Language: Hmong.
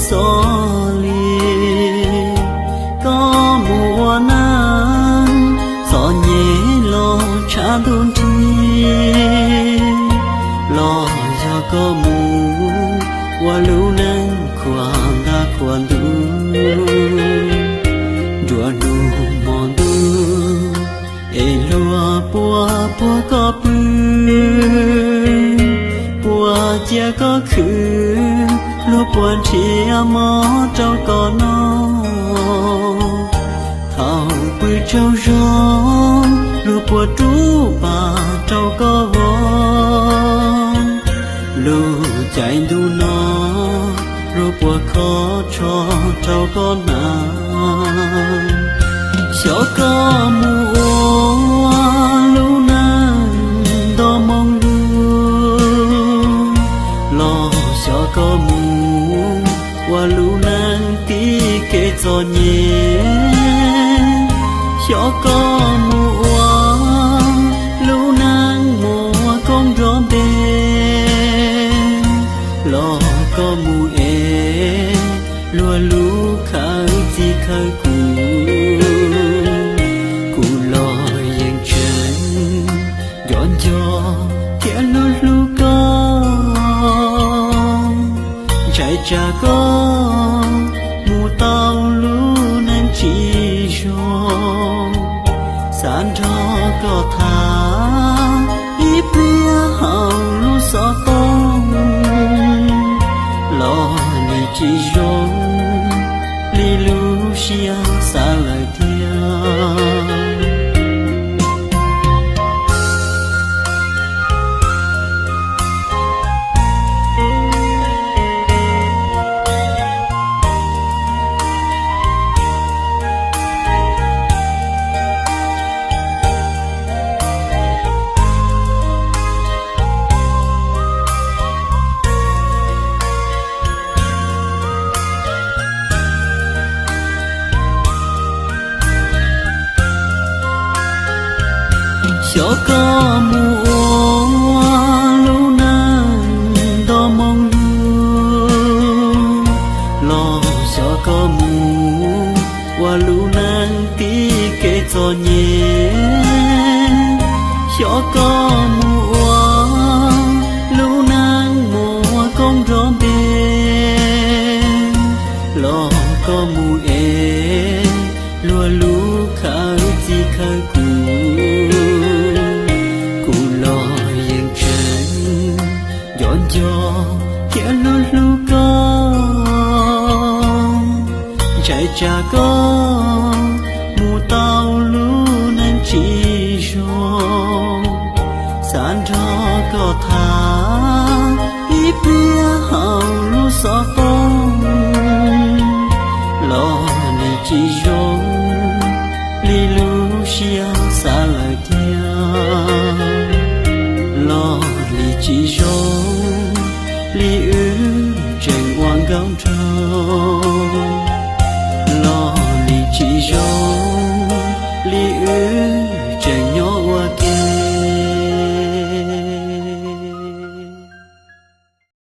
Txoj li koj mus ua neej txom nyem los tshav ntuj nrig, los yog koj mus ua lub neej khuam ntaj khuam ntuj, nruab hnub hmo ntuj es luag puas puag koj pw, puas cia koj khwv, luag puas nrhiav mov rau koj noj. Thaum pw tsaug zog luag puas rub pas rau koj vov, lub caij ntuj no luag puas kho tsho rau koj hnav. Xyov koj mus ua lub neej nto moo lug, los xyov koj mus ua lub neej tib kev txom nyem. Xyov koj mus ua lub neej muaj koob nrov npe, los koj mus ev luag lub khawv txij khawv kub. Kuv los yeej tseem nco nco thiab hlub hlub koj, ntshai tsam koj mus tau lub neej tsis zoo. Xav nrog koj tham ib pliag hauv lub xov tooj, los nim tsis zoo li lub siab xav lawm thiab. Xyov koj mus ua lub neej nto moo lug, los xyov koj mus ua lub neej tib kev txom nyem. Xyov koj mus ua lub neej muaj koob nrov npe, los koj mus ev luag lub khawv txij khawv kub. Kuv los yeej tseem nco nco thiab hlub hlub koj, ntshai tsam koj mus tau lub neej tsis zoo. Xav nrog koj tham ib pliag hauv lub xov tooj, los nim tsis zoo li lub siab xav lawm thiab. Los nim tsis zoo li wb tseem ua nkauj nraug, los nim tsis zoo